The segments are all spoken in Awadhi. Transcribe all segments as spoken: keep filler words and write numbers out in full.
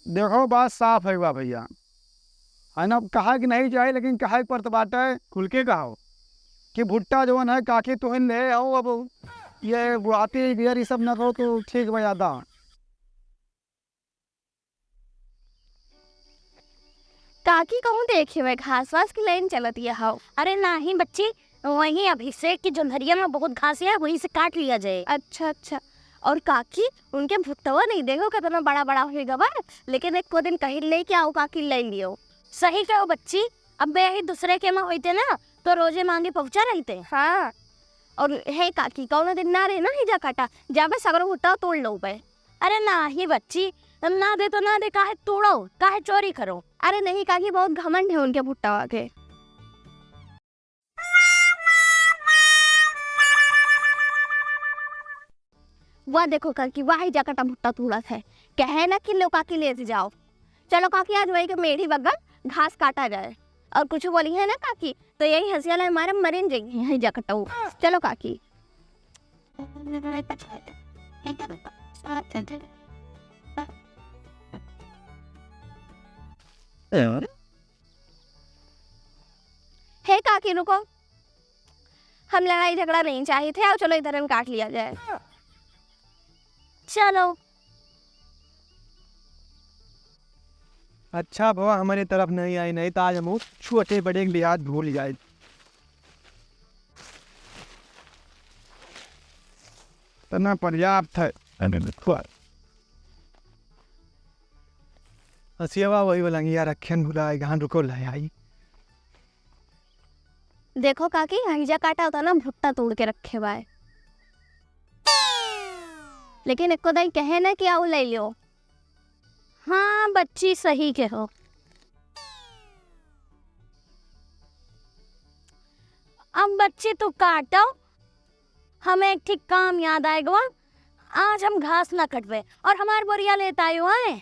देखो, बात साफ है बा भइया, है ना? अब कहा कि नहीं चाही, लेकिन कहा के परत बाटे। खुल के कहो। कि भुट्टा जवन है, काकी तुहिन ले आओ, अब ये बुढ़ाती बियर, ये सब ना करो तो ठीक बा ज्यादा। काकी कहूँ देखे हुए घास वास की लाइन चलत ये हव। अरे नाही बच्ची, वहीं अभिषेक की जोंधरिया में बहुत घास है, वहीं से काट लिया जाए। अच्छा, अच्छा। और काकी, उनके भुट्टवा नहीं देखो कितना बड़ा बड़ा होइगा बा, लेकिन एको दिन कही ले कि आओ काकी ले लियो। सही कहो बच्ची, अब यही दूसरे के में होते ना तो रोजे मांगे पहुँचा रहते। हाँ। और हे काकी, कौनो दिन ना रहे ना हिजा काटा, जाबे सगरो भुट्टा तोड़ लो बे। अरे नाही बच्ची, ना दे तो ना दे, काहे तोड़ो, काहे चोरी करो? अरे नहीं काकी, बहुत घमंड है उनके भुट्टा के। वाह देखो काकी, वाह ही जाकटा भुट्टा तोड़त है। कहे ना कि लो काकी लेत जाओ। चलो काकी, आज वही के मेढ़ी बगल घास काटा जाए। और कुछ बोली है ना काकी, तो यही हंसिया ला मारे मरिन जाई है जाकटा। चलो काकी। हे काकी, रुको, हम लड़ाई झगड़ा नहीं चाहित है, आओ चलो इधर हम काट लिया जाए। चलो। अच्छा भवा, हमरे तरफ नहीं आई, नहीं तो आज हम छोटे बड़े के लिहाज भूल जाए। इतना पर्याप्त है। हंसियावा वही वलंगिया रखेन भुलाए, गहन रुको ले आई। देखो काकी, हईजा काटा होता ना, भुट्टा तोड़ के रखे बाय। लेकिन एको दाई कहे ना कि आओ ले लियो। हाँ बच्ची, सही कहो। अब बच्ची तू काटो, हमें एक ठीक काम याद आएगा। आज हम घास ना कटबे और हमार बोरिया लेत आयो आए।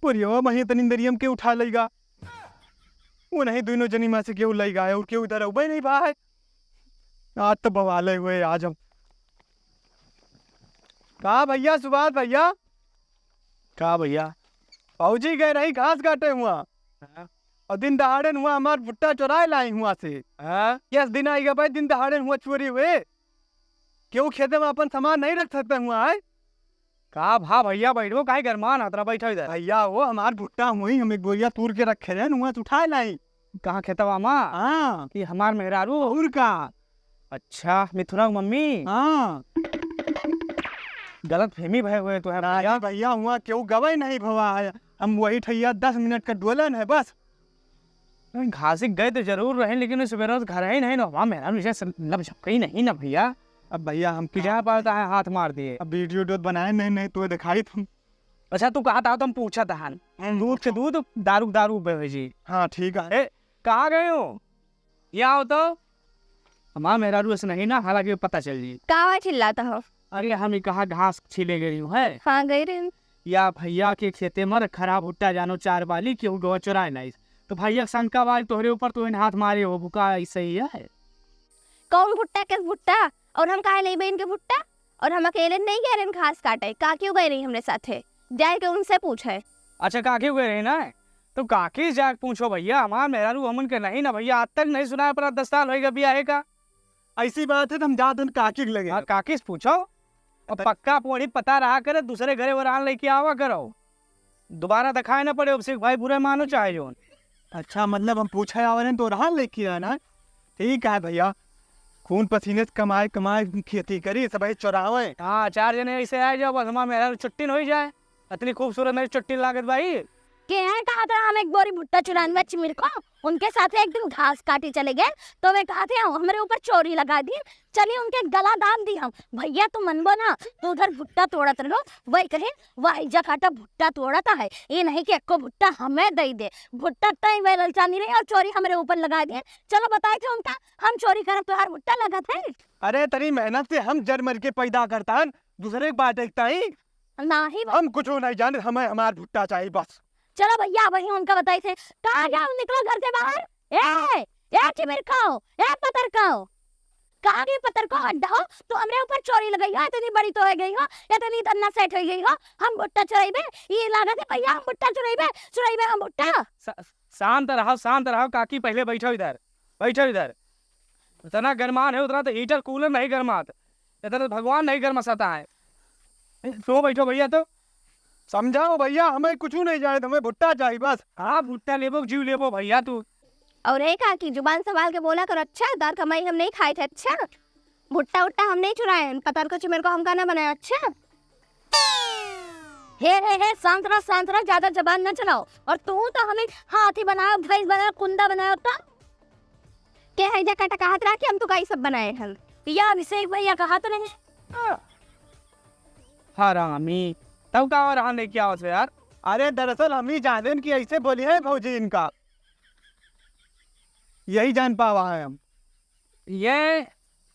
पुरियवा मही तनी दरियम के उठा लइगा। वो नहीं, दोनों जनी में से केहू लइगा है और केहू इधर अउबे नहीं बा है। आज तो बवाले हुए, आज हम। का भइया, सुभाष भइया? का भइया? भौजी गए रही घास काटे हुआ। हाँ। और दिन दहाड़े हुआ हमार भुट्टा चोराए लाई हुआ से। हाँ। यस दिन आई गए भाई, दिन दहाड़े हुआ चोरी हुए। केहू खेते में अपन सामान नहीं रख सकते हुआ है। का भा भइया, बैठो, काहे गरमान हतरा, बैठो इधर। भइया हो, हमार भुट्टा हुई, हम एक बोरिया तूर के रखे रहे, हुआ से उठाए लाई। कहाँ खेतवा मा? हाँ। कि हमार मेहरारू? और का? अच्छा, मिथुना के मम्मी? हाँ। गलत फहमी भय हुए तो है ना भइया। जी भइया, हुआ केहू गवे नहीं भवा है। हम वही ठैया दस मिनट का डोलन है बस। नहीं, घासी गए तो जरूर रहे, लेकिन उस बेरा घर ही नहीं ना, हमार मेहरारू से लब झपकई नहीं ना भइया। अब भइया हम पीछा पड़ता है, हाथ मार दिए। अब वीडियो उडियो बनाए नहीं, नहीं तो दिखाई तुम। अच्छा, तू कहा था, तुम पूछा था हन। हम्म, दूध के पूछो। दूध, दारू के दारू बे जी। हाँ, ठीक है। ए, कहाँ गए हो? यहाँ आओ तो। हमार मेहरारू ऐसे नहीं ना, हालांकि पता चल जी। का हुआ चिल्लाता हो? अरे, हम ही कहा घास छीले गई हूँ, है? हाँ, गई रही हूँ। या भइया के खेते में खराब भुट्टा जानो चार बाली, केहू गवा चुराए लाइस। तो भइया के शंका बाल तोहरे ऊपर, तो इन हाथ मारे हो, भुका ऐसे ही है। कौन भुट्टा, किस भुट्टा? और हम काहे लेबे इनके भुट्टा? और हम अकेले नहीं गए रहन घास काटे, काकियो गए रही हमरे साथे, जाए के उनसे पूछे। अच्छा, काकियो गए रही ना, तो काकी से जाके पूछो भइया, हमार मेहरारू हमन के नहीं ना भइया, आज तक नहीं सुनाया पड़ा, दस साल होइगा बियाहे का। ऐसी बात है तो हम जात हन काकी के लगे। हाँ, काकी से पूछो। अब अरे पक्का पोड़ी पता रहा करे, दूसरे घरे वरान लेके आवा करो, दोबारा दिखाए ना पड़े। अभिषेक भाई बुरे मानो चाहे जोन। अच्छा, मतलब हम पूछे आवे रहे तो वरान लेके आना। ठीक है भइया, खून पसीने से कमाए कमाए खेती करी, सब चोरावे। हाँ, चार जने ऐसे आए जाओ, बस हमार मेहरारू छुट्टी न होई जाए। इतनी खूबसूरत मेरी चुट्टी लागत बाई। के हैं कहा था हम एक बोरी भुट्टा चुरान में चिमिर को, उनके साथ एक दिन घास काटे चले गए, तो वे कहा थे हमरे ऊपर चोरी लगा दी, चलिए उनके गला दाब दी हम। भइया तू मनबो ना, तू उधर भुट्टा तोड़त रहो, वही कहे, "वाह, जा काटा भुट्टा तोड़त है, ये नहीं कि एको भुट्टा हमें दे दे।" भुट्टा तय वे ललचानी रही और चोरी हमरे ऊपर लगा दिए। चलो बताए थे उनका, हम चोरी करब तोहार भुट्टा लगत है। अरे तरी मेहनत से हम जर मर के पैदा करता हन, दूसरे के बाटे ताई। नाही बा- हम कुछ नहीं जाने, हमें हमार भुट्टा चाहिए बस। चलो भइया, वही उनका बताई थे। कहाँ जाओ, निकलो घर से बाहर। ए, ए चिमिरको, ए पतरको, कहाँ गई पतरको? हड्डा हो, तू हमरे ऊपर चोरी लगई हो, इतनी बड़ी तो हो गई हो, इतनी तन्ना सेठ हो गई हो, हम भुट्टा चुराइबे, ई लागत है भइया हम भुट्टा चुराइबे, चुराइबे हम भुट्टा। सा-, शांत रहो, शांत रहो काकी, पहले बैठो इधर, बैठो इधर। इतना गरमान है, उतना तो heater cooler नहीं गरमात, इतना तो भगवान नहीं गरमाता है। तो बैठो भइया, तो समझाओ भइया, हमें कुछ नहीं जाए, हमें भुट्टा चाहिए बस। हाँ, भुट्टा लेबो, जीव लेबो भइया तू। और ए काकी, जुबान संभाल के बोला करो, अच्छा? दार कमाई हम नहीं खाए थे, अच्छा? भुट्टा उट्टा हम नहीं चुराए हैं, पतरको चिमिरको हमका ना बनाए, अच्छा? हे, हे, हे, शांत रहो, शांत रहो, ज्यादा जबान ना चलाओ। और तू तो हमें हाथी बनायो, भैंस बनायो, कुंदा बनायो, तो के है जा कटा कहत रहा कि हम तो गाई सब बनाए हैं। या अभिषेक भइया कहा तो नहीं। हरामी, तब का और हम लेके आओ से यार? अरे दरअसल हम ही जानेन कि ऐसे बोली है भौजी इनका, यही जान पावा है हम। ये,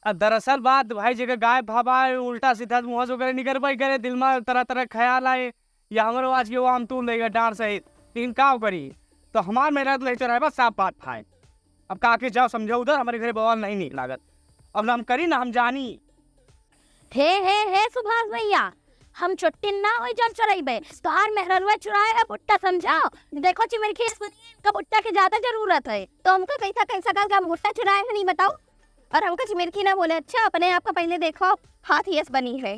अ, दरअसल बात भाई जी के गाय भावा है, उल्टा सीधा मुँह से ओकरे निकरबे करे, दिल में तरह तरह ख्याल आए, या हमरो आज के वो आम तूल देगा डांड सहित, लेकिन का करी, तो हमार मेहरारू तो नहीं चुराए, बस साफ बात भाई। अब काकी जाओ समझो उधर, हमरे घरे बवाल नहीं नीक लागत। अब ना हम करी ना हम जानी। हे, हे, हे सुभाष भइया, हम छुट्टी ना होई जब चुराइबे। तोहार मेहररुआ चुराए है भुट्टा, समझो। देखो चिमिरकी, इनका भुट्टा के ज्यादा जरूरत है। तो हमका कैसा, कैसा कल का भुट्टा चुराए है, नहीं बताओ। और हमका चिमिरकी ना बोले, अच्छा, अपने आप का पहले देखो, हाथ यस बनी है।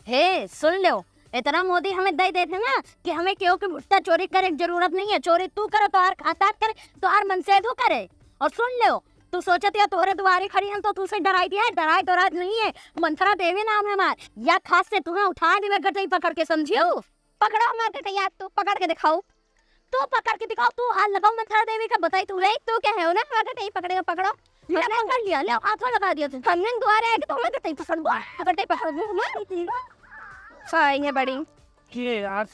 हे, सुन लो, इतना मोदी हमें दे देते ना कि हमें केहू के भुट्टा चोरी करे के जरूरत नहीं है। चोरी तू करो, तोहार खाता करे, तोहार मनसेधू करे। और सुन लो, तू सोचत या तोहरे दुआरे खड़ी हम तो तू से डराई दिया है, डराए डराए नहीं है। मंथरा देवी नाम है हमार, या खास से तुम्हें उठा देवे गटई पकड़ के, समझियो? पकड़ो हमार गटैया, तू पकड़ के दिखाओ। तू पकड़ के दिखाओ, तू हाथ लगाओ मंथरा देवी का, बताई तू। नहीं, तू क्या है ना, हमार गटई पकड़ेगा, पकड़ो। ले, पकड़ लिया, ले, हाथों लगा दिया तू। हमने दुआरे आके तो हमें गटई पकड़, गटई पकड़, हमार। हाँ, ये बड़ी। ये यार।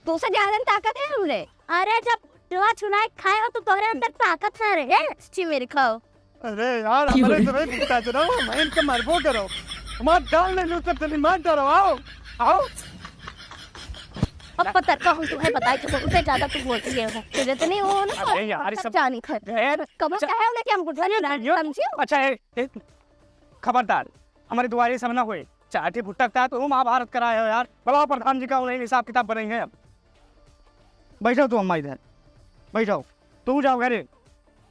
तू से ज्यादा ताकत है हमरे। अरे, जब दुआ चुनाए खाए हो, तो तोहरे अंदर ताकत ना रहे। चिमिरको। अरे यार, हमारे तो भाई कुत्ता चुनाओ, मैं इनके मरबो करो। हमार डाल नहीं लूट सकते, नहीं मार डालो, आओ, आओ। अब पता का हम तुम्हें बताए कि बहुते ज्यादा तू बोलती है, हो। तुझे तो नहीं हो ना, अबे यार, ये सब जानी था। ए, कब अच्छा, कहे उन्हें कि हम कुछ नहीं यो, समझियो? अच्छा, ए, ए, खबरदार, हमारे दुआरे सब ना होए। चार ठे भुट्टा का तो महाभारत कराए हो यार। बुलाओ प्रधान जी का, उन्हें हिसाब किताब बनाई है अब। बैठो तू अम्मा इधर, बैठो, तू जाओ घरे।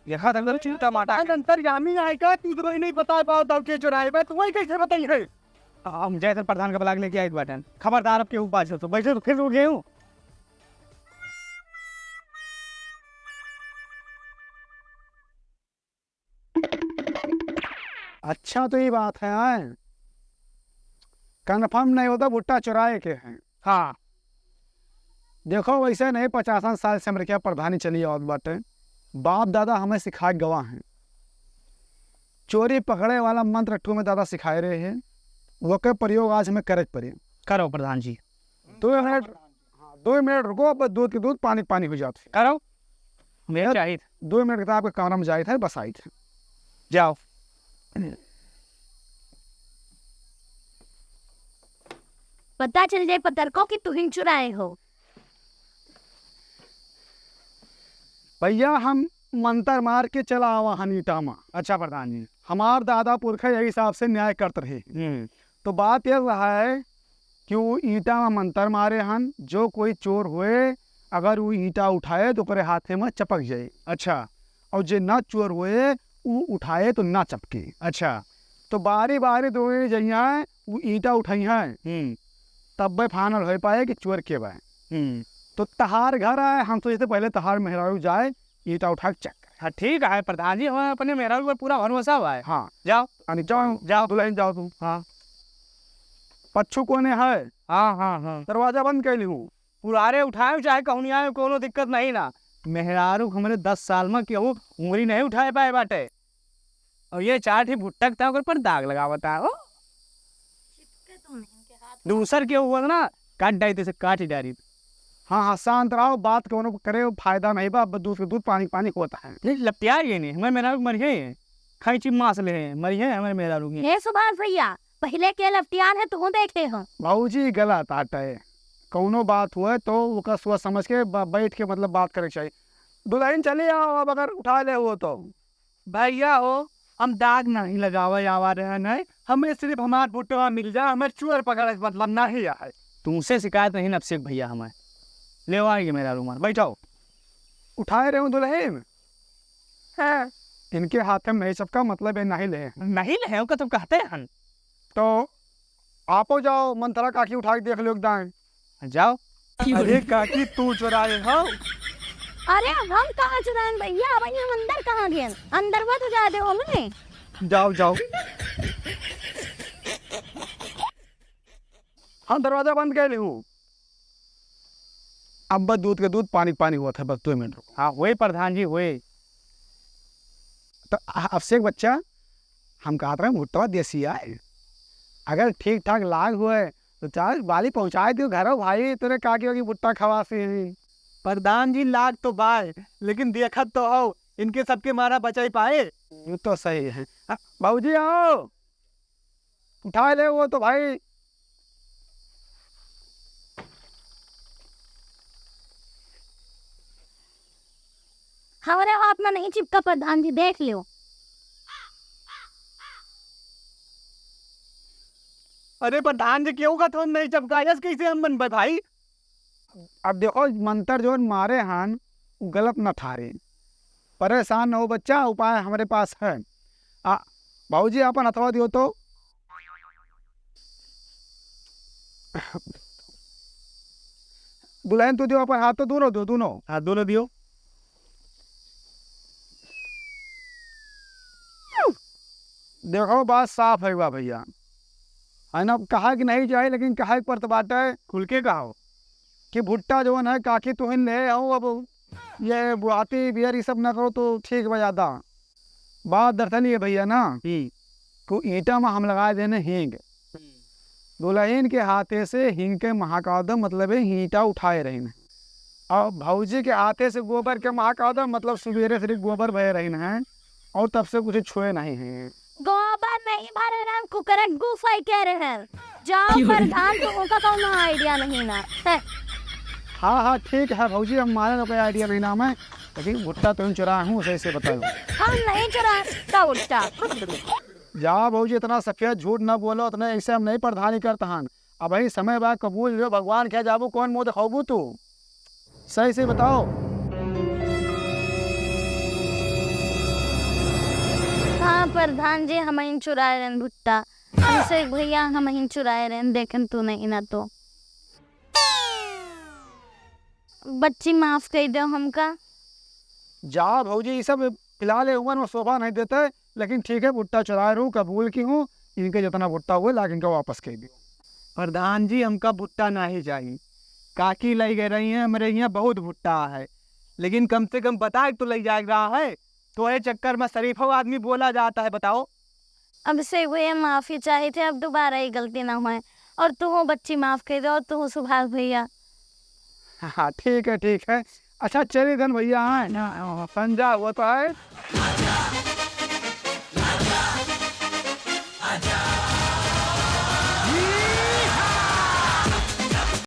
देखा था चूता माटा। अंतर्यामी आए का, तू तो नहीं बता पाओ, दौड़ के चुराए बा, तू वही कैसे बताई है? हम जैसे प्रधान का ब्लाग लेके आए बाटन। खबरदार अब केहू बात हो तो, बैठो तो फिर उठ गए हूँ। अच्छा, तो ये बात है, आए? Confirm नहीं होता, भुट्टा चुराए के हैं। हाँ। देखो, वैसे नहीं, पचासन साल से हमरे क्या प्रधानी चली आवत बाटे। बाप दादा हमें सिखाए गवा हैं। चोरी पकड़े वाला मंत्र ठू में दादा सिखाए रहे हैं। ओके प्रयोग आज हमें करे के पड़ी। करो प्रधान जी। दो मिनट, हाँ, दो मिनट रुको, बस दूध के दूध, पानी के पानी हो जात है। करो। मेरे यार, चाहिए। दो मिनट के तो आपके कमरा में जाइत है, बस आइत है। जाओ। पता चल जाए पतरको कि तुहिन चुराए हो। भैया, हम मंतर मार के चला आवा हन ईटा मा। अच्छा प्रधान जी। हमार दादा पुरखा यही हिसाब से न्याय करत रहे। हम्म। तो बात यह रहा है कि वो ईटा मा मंतर मारे हन, जो कोई चोर होए, अगर वो ईटा उठाए तो ओकरे हाथे मा चपक जाए। अच्छा। और जे ना चोर होए, वो उठाए तो ना चपके। अच्छा। तो बारी बारी दोनों जइया वो ईटा उठाई हैं, हम्म। तब final हो पाए कि चोर के बा। हम्म। तो तहार घर आए, हम सोचे थे पहले तहार मेहरारू जाए, ईटा उठा के check करे। हाँ, ठीक है प्रधान जी, हमें अपने मेहरारू पर पूरा भरोसा हुआ है। हाँ। जाओ। यानी जाओ, जाओ। दुल्हन जाओ तुम। हाँ। पच्छू कोने है? हाँ, हाँ, हाँ। दरवाजा बंद कर ली हूँ। पुरारे उठाए चाहे कहूँ आए, कोनो दिक्कत नहीं ना। मेहरारू हमरे दस साल में केहू उंगली नहीं उठाए पाए बाटे। और ये चार ठी भुट्टा के ओकर पर दाग लगावता हो। दूसर के हुआ ना, काट डारी, तैसे काट ही डारी। हाँ, हाँ, शांत रहो, बात कोनो करे, फायदा नहीं बा, अब दूध के दूध, पानी के पानी होता है। नहीं, लपटिया ये नहीं, हमारे मेहरारू मर गए हैं, खैची मांस ले हैं, मर गए हमारे मेहरारू के। हे सुभाष भैया, पहले के लपटियान है, तू देखे हो। भौजी गलत आटा है, कौनो बात हुए तो ओका सोच समझ के ब-, बैठ के मतलब बात करे के चाहिए। दुलहिन चली आओ, अब अगर उठाए लेहू तो। भइया हो, हम दाग नाहीं लगावे आवा रहे हैं, हमें सिर्फ हमार भुट्टवा मिल जा, हमें चोर पकड़े के मतलब नाहीं है। तुमसे शिकायत नहीं अभिषेक भइया हमें। ले आओ आइए मेरा रुमाल, बैठाओ। उठाए रहे हूँ दुलहिन। हाँ। इनके हाथे में ये सबका मतलब है, नाहीं लेहे हैं। नाहीं लेहे हैं, ओका तो कहते हैं। तो आपो जाओ, मंथरा काकी उठा के देख लो एक दाएं। जाओ। अरे काकी, तू चुराए हो? अरे हम कहाँ चुराएन भइया, अब हम अंदर कहाँ गएन? अंदरवा तो जाए देउ हमने। जाओ, जाओ। हाँ, दरवाजा बंद कर ली हूँ। अब बस दूध के दूध, पानी के पानी हुआ था, बस दो मिनट रुको। हाँ, हुए प्रधान जी, हुए। तो अ-, अभिषेक बच्चा, हम कहत रहे भुट्टवा देसी आए, अगर ठीक ठाक लाग हुए तो चार बाली पहुँचाए दियो घरो भाई, तोरे काकी की भुट्टा खवासी हैं। प्रधान जी, लाग तो बाय, लेकिन देखत तो हो, इनके सबके मारा बचाई पाए। यू तो सही है। हाँ, बाबूजी आओ। उठा ले वो तो भाई। हमरे हाथ में नहीं चिपका प्रधान जी, देख लियो। अरे प्रधान जी, केहू का थोन नहीं चिपका, यस कैसे हम बनबे भाई? अब देखो, मंतर जोन मारे हन, उ गलत न ठारे। परेशान न हो बच्चा, उपाय हमरे पास है। आ, बाबूजी, आपन हथवा दियो तो। दुलहिन, तू दियो आपन हाथ, तो दोनों दियो, दोनों। हाँ, दोनों दियो। देखो, बात साफ है बा भइया, है ना? कहा कि नहीं चाही, लेकिन कहा के परत बाटे। खुल के कहो। कि भुट्टा जवन है, काकी तुहिन ले आओ, अब ये बुढ़ाती बियर, ये सब ना करो तो ठीक बा ज्यादा। बात दरअसल ये भइया ना, हम्म। को ईंटा में हम लगाए देने हींग। हम्म। दुलहिन के हाथे से हींग के महाकादम, मतलब है ईंटा उठाए रहिन। और भौजी के हाथे से गोबर के महाकादम, मतलब सुबेरे से गोबर भरे रहिन हैं और तब से कुछ छुए नहीं हैं। गोबर नहीं भरे रहन, कुकरक गुफाई के रहन। जाओ प्रधान, तुमका कौनो idea नहीं ना। हैं। हाँ, हाँ, ठीक है भौजी, हम माने तो कोई idea नहीं ना हमें, लेकिन भुट्टा तुम चुराए हूँ, सही से बताओ। हम नहीं चुराए, तो उल्टा। जा भौजी, इतना सफेद झूठ ना बोलो, इतने ऐसे हम नहीं प्रधानी करत हन। अबहीं समय बा, कबूल लियो, भगवान के जाबू, कौन मुँह देखाबू तू? सही से बताओ। हाँ प्रधान जी, हमहिन चुराए रहन भुट्टा। अभिषेक भइया, हमहिन चुराए रहन, देखन तू नहीं ना तो। बच्ची माफ कइ देउ हमका। जा भौजी, ई सब फिलहाल ए उमर में शोभा नहीं देते, लेकिन ठीक है, भुट्टा चुराए रहू, कबूल की हूँ, इनके जितना भुट्टा हुए लाके इनका वापस कइ दियो। प्रधान जी, हमका भुट्टा नहीं चाही। काकी लइ गए रही हैं, हमरे यहाँ बहुत भुट्टा है, लेकिन कम से कम बताए तो लइ जाए रहा है, तो ये चक्कर में शरीफो आदमी बोला जाता है, बताओ। अभिषेक भइया, माफी चाहित है, अब दोबारा ये गलती ना होए। और तू हो बच्ची माफ कइ दे, और तू हो सुभाष भइया। हाँ, ठीक है, ठीक है। अच्छा, चलिए धन भइया, आए। हाँ, हाँ, हाँ। संजा हुआ तो है।